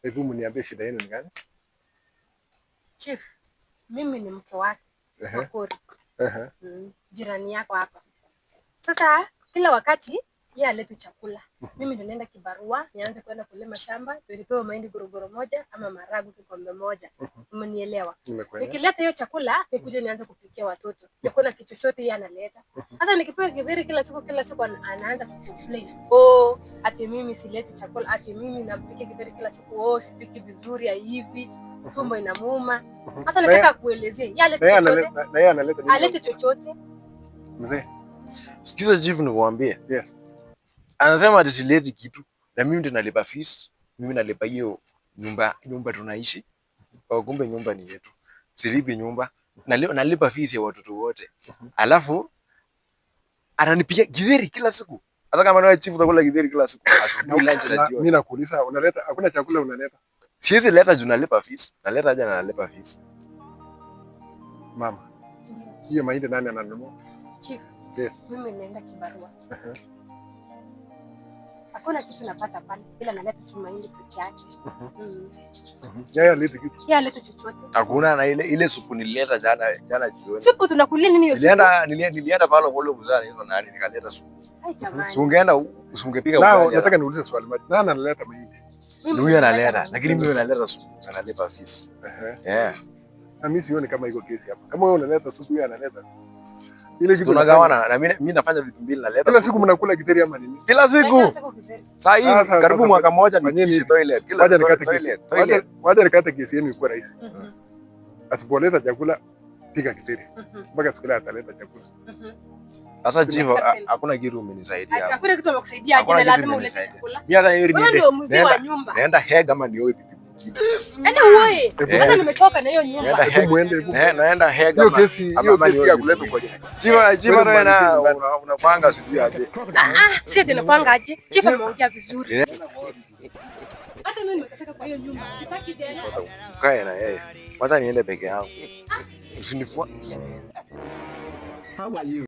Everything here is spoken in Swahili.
Hebu mniambie shida yenu ni gani? Chief, mimi ni mke wake Makori. Jirani yako hapa. Sasa kila wakati yeye alete chakula. Mimi ndo naenda kibarua, nianze kwenda kulima shamba, ndio nipewe mahindi gorogoro moja ama maragu kikombe moja. Umenielewa? Nimekuelewa. Nikileta hiyo chakula, nikuje nianze kupikia watoto. Hakuna kitu chochote yeye analeta. Sasa nikipewa githeri kila siku kila siku anaanza kucomplain. Oh, ati mimi sileti chakula, ati mimi nampikia githeri kila siku. Oh, sipiki vizuri hivi. Tumbo inamuuma. Sasa nataka kuelezea. Yeye alete Na yeye chochote. Na yeye analeta nini? Alete chochote. Mzee. Sikiza chief, nikuambie. Yes. Anasema ati sileti kitu na mimi ndo nalipa fees, mimi nalipa hiyo nyumba tunaishi. Kwa kumbe nyumba ni yetu. Silipi nyumba. Nalipa fees ya watoto wote. Alafu ananipikia githeri kila siku. Hata kama wewe chief utakula githeri kila siku. Asubuhi, lunch na jioni. Mimi nakuuliza, unaleta, hakuna chakula unaleta? Siwezi leta juu nalipa fees. Naleta aje na nalipa fees? Mama. Hiyo mahindi nani ananunua? Chief, Yes. mimi naenda kibarua. Hakuna kitu napata pale, ila naleta tu mahindi peke yake. Yeye alete kitu? Yeye alete chochote. Hakuna, na ile supu nilileta jana jana jioni. Supu tunakulia nini hiyo supu? Nilienda pale kwa ule mzee anaitwa nani, nikaleta supu. Ai jamani. Si ungeenda, si ungepiga Nao ugali? nataka niulize swali moja. Nani analeta mahindi? Mimi Ni huyu analeta, naleta. lakini mimi naleta supu, analipa fees. Yeah. Na mimi sioni kama iko kesi hapa. Kama wewe unaleta supu, yeye analeta. Ile kitu Tunagawana na mimi nafanya vitu mbili, naleta Kila supu. siku mnakula githeri ama nini? Kila siku. Kila siku githeri. Saa hii Sasa, karibu sasa, mwaka moja fanyeni nikiishi hivi. toilet. Kila Wacha nikate kesi. toilet, toilet. Wacha nikate kesi yenu ikuwe rahisi. Asipoleta chakula, pika githeri. Mpaka siku ile ataleta chakula. Sasa chief, Exactly. hakuna kitu umenisaidia hapo. Hakuna kitu amekusaidia aje Hakuna na kitu lazima ulete imenisaidia. chakula. Mimi hata heri Wewe niende. ndio mzee wa Naenda nyumba. naenda Hague ama nioe bibi mwingine. Enda uoe. Hebu Hata nimechoka na hiyo nyumba. Naenda Hebu Hague. muende, hebu. Naenda Hague Hiyo kesi, hiyo ama kesi nioe ya bibi kuleta kwa mwingine. Chief, chief, Wewe wewe na mmalizie nyumbani. unapanga sijui aje. Ah ah, si ati napanga aje. Chief ameongea vizuri. Hata mimi nimeteseka kwa hiyo nyumba. Sitaki tena. Ukae na yeye. Kwanza niende peke yangu. Usinifuate. How are you?